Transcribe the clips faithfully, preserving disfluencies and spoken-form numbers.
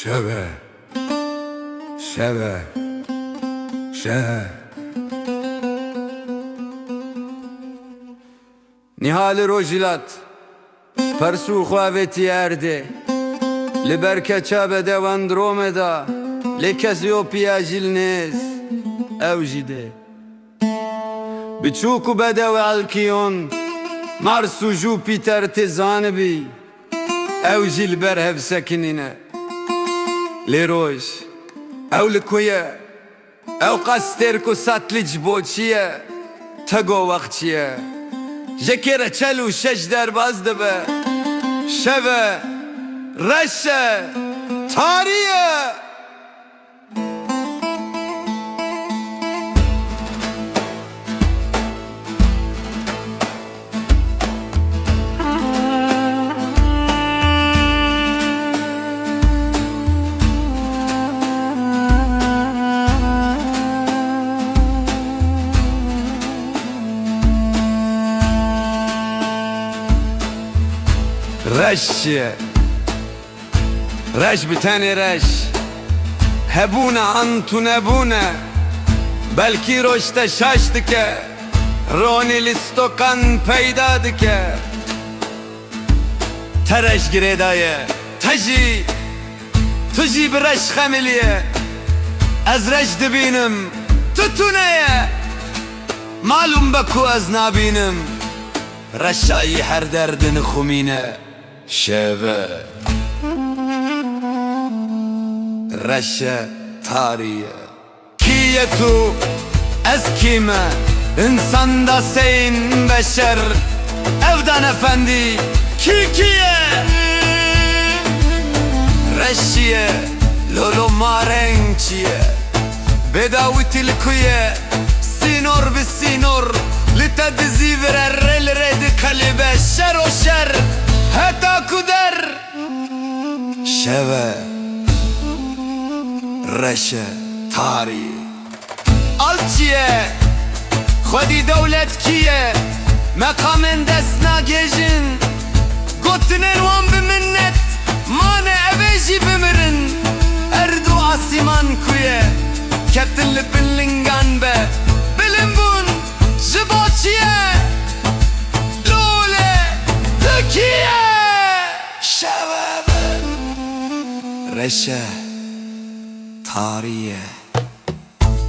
Şeve, şeve, şeve. Nîha li rojhilat, persû xwe avêtiye erdê. Li ber keça bedewan dirome da, lê kes yopiya jî li nêz, ew jî dê. Biçûk û bedew elkiyon, Mars û Jupîter tê zanibî, ew jî li ber hev sekinîne. Lê roj, ew li ku ye? Ew qas stêrk û satlîc bo çi ye? Tego wext çi ye? Jekê reçel û şeş derbaz dibe. Şev e, reş e, tarî ye. Reş çi ye? Reş bi tenê reş. Hebûn e an tunebûn e. Belkî roj te şaş dike. Ronî li stokan peyda dike. Te reş girêdaye. Te jî, tu jî bi reş xemiliye. Ez reş dibînim. Tu tune ye. Malûm be ku ez nabînim. Reşayî her derdin xumîne. Şeve. Reşe tarî ye. Kî ye tu? Ez kî me? Însan da seyîn beşer. Evdan efendî, kî kî ye? Reş çi ye? Lolo mareng çi ye? Bêdawîtî li ku ye? Sînor bi sînor, li te dizî vire, rê li rê dikelîbe, şer û şer, heta ku der. Şev e, reş e, tarî. Al çi ye? Xwedî dewlet kî ye? Meqamên dest nagêjin. Gotinên wan bi minnet mane, ev ê jî bimirin. Erd û asîman ku ye? Ketin li bin lingan be. Bilimbûn ji bo çi ye? Lole tu kî ye? Şev e, reş e, tarî ye.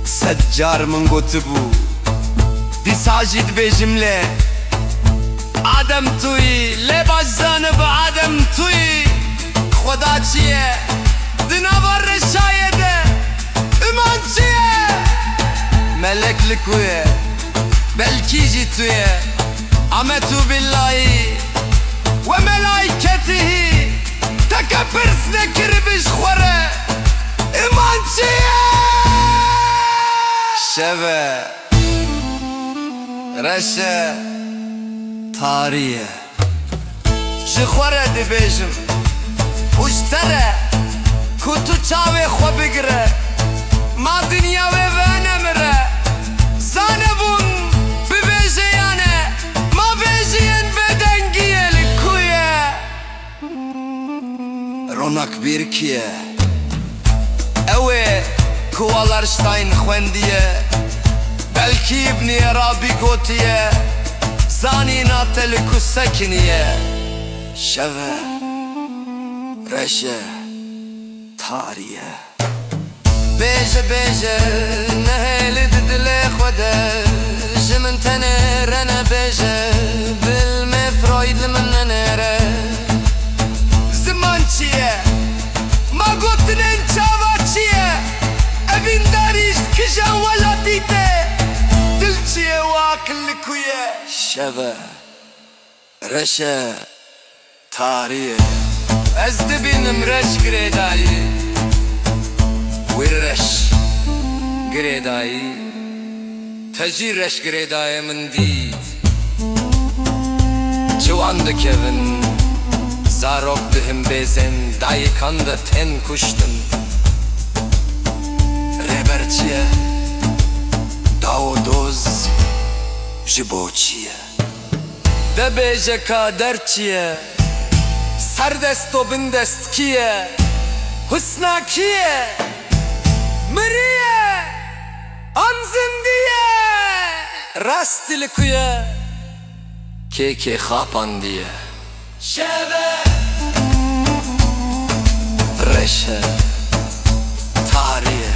Sed car min gotibû, dîsa jî dibêjim lê Adem tu yî, lê baş zanib Adem tu yî. Xweda çi ye? Di nava reşayê de iman çi ye? Melek li ku ye? Belkî jî tu ye. Amet û billahî we melayketihî, te ke pirs nekiribi ji xwe re, iman çi ye? Şev e, reş e, tarî ye. Ji xwe re dibêjim û ji te re, ku tu çavê xwe bigire, ma dinya wê venemire. Zanebûn bi vêjeyan e, ma vêjiyên bêdengiyê li ku ye? Ronak Bîr kî ye? Ew ê ku Wallerstein xwendiye, belkî Îbnî Erabî gotiye, zanîna te li ku sekiniye. Şev e, reş e, tarî ye. Bêje, bêje, nehêlî di dilê xwe de, ji min tenê re nebêje, bi ilmê Freud li min nenêre. Ziman çi ye? Ma gotinên çava çi ye? Evîndarî ji kijan welatî tê? Dil çi ye û aqil li ku ye? Şev e, reş e, tarî ye. Ez dibînim reş girêdayî. Wî reş girêdayî. Te jî reş girêdayê min dît. Ciwan dikevin, zarok di himbêzên dayikan de tên kuştin. Rêber çi ye? Daw û doz ji bo çi ye? De bêje ka der çi ye? Serdest û bindest kî ye? Husna kî ye? Mirî ye an zindî ye? Rastî li ku ye? Kê kê xapandiye? Şev e. Reş e. Tarî ye.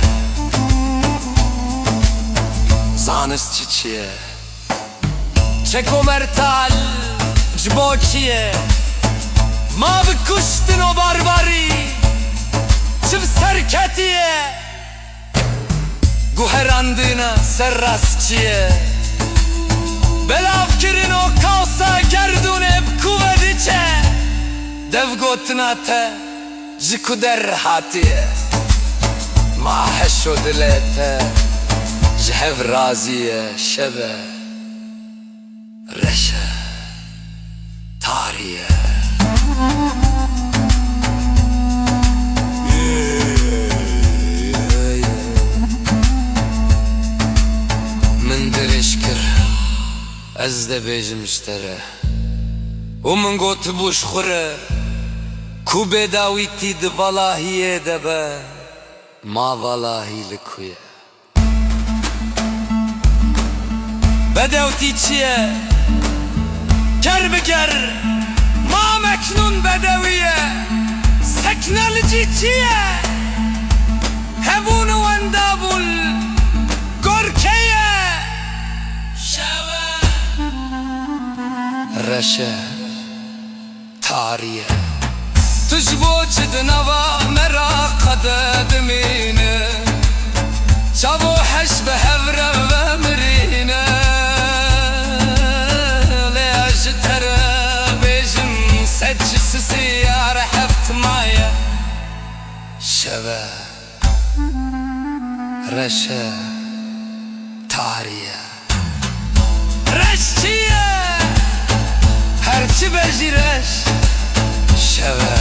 Zanist çi çi ye? Çeko mertal ji bo çi ye? Ma bi kuştin û barbarî çi bi ser ketiye? Guherandina serrastçiyê, belavkirin û kaosa gerdûnê bi ku ve diçe? Devgotina te ji ku der hatiye? Ma heş û dilê te ji hev razî ye? Şev e. Reş e, tarî ye. Min dirêj kir, ez dê bêjim ji te re. Û min gotibû ji xwe re, ku bêdawîtî di valahiyê de be, ma valahî li ku ye? Bedewtî çi ye? Ker bi ker, ma meknûn bedewî ye. Sekne li cî çi ye? Hebûn û wendabûn gor kê ye? Şev e. Reş e. Tarî ye. Tu ji bo çi di nava meraqa de dimîne? Çav û heş bi hev re vemirîne. Lê ez ji te re bêjim, sed ji sisiyar heft maye. Şev e. Reş e, tarî ye. Reş çi ye? Her çi be jî reş. Şev e.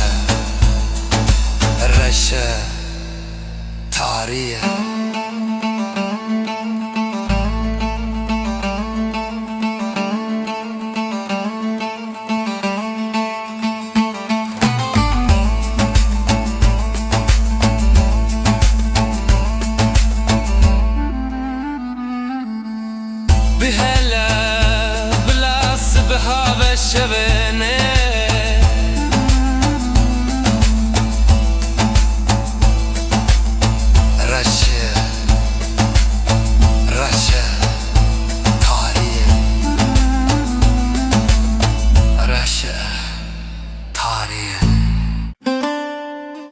Reş e, tarî ye.